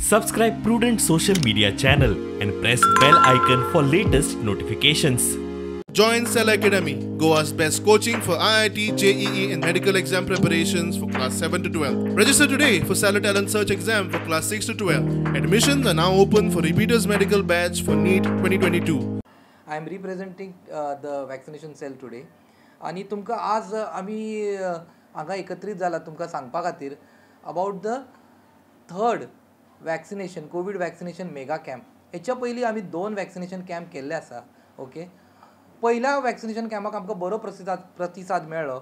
Subscribe Prudent social media channel and press bell icon for latest notifications. Join Cell Academy, Goa's best coaching for IIT, JEE and medical exam preparations for class 7 to 12. Register today for Cellar Talent Search exam for class 6 to 12. Admissions are now open for repeaters medical batch for NEET 2022. I am representing the vaccination cell today. आनी तुमकां आज आमी हांगा एकत्रीत जाला तुमकां सांगपा खातीर about the third vaccination, COVID vaccination mega camp. हेच्या पयलीं आमी 2 वॅक्सिनेशन कॅम्प केल्ले आसा. ओके, पयल्या वॅक्सिनेशन कॅम्पाक आमकां बरो प्रतिसाद मेळ्ळो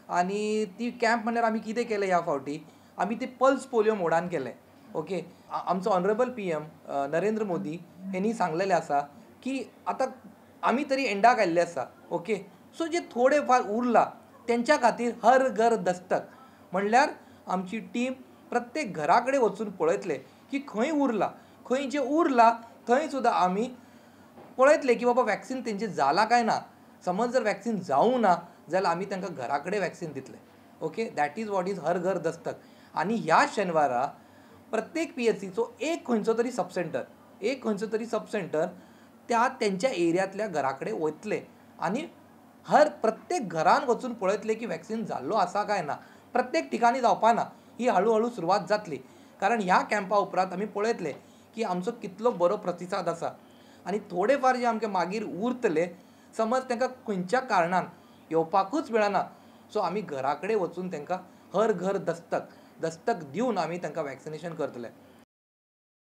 आनी ती कॅम्प म्हणल्यार आमी कितें केलें ह्या फावटी, आमी ती पल्स पोलियो मोडान केलें. ओके, आमचो ऑनरेबल PM Narendra Modi हेंणी सांगलेलें आसा की आतां आमी तरी एंडाक आयिल्ले आसा. ओके, सो जे थोडे फार उरला तेंच्या खातीर हर घर दस्तक म्हणल्यार आमची टीम प्रत्येक घरा कडेन वचून पळयतले की खंय उरला, खंय जे उरला थंय सुद्दां आमी पळयतले की बाबा वॅक्सिन तेंचें जालां काय ना. समज जर वॅक्सिन जावूं ना जाल्यार आमी तांकां घरा कडेन वॅक्सिन दितले. Okay, that is what is हर घर दस्तक. आनी ह्या शेनवारा प्रत्येक PHCचो एक खंयचो तरी सब सेंटर, एक खंयचो तरी सब सेंटर त्या तेंच्या एरियांतल्या घरा कडेन वयतले आनी हर प्रत्येक घरान वचून पळयतले की वॅक्सिन जाल्लो आसा काय ना. प्रत्येक ठिकाणी जावपा ना, ही हळू हळू सुरवात जातली. कारण ह्या कॅम्पा उपरांत आमी पळयतले की आमचो कितलो बरो प्रतिसाद आसा आनी थोडे फार जे आमचे मागीर उरतले, समज तांकां खंयच्या कारणान येवपाकूच मेळना, सो आमी घरा कडेन वचून तांकां हर घर दस्तक दस्तक दिवन आमी तांकां वॅक्सिनेशन करतले.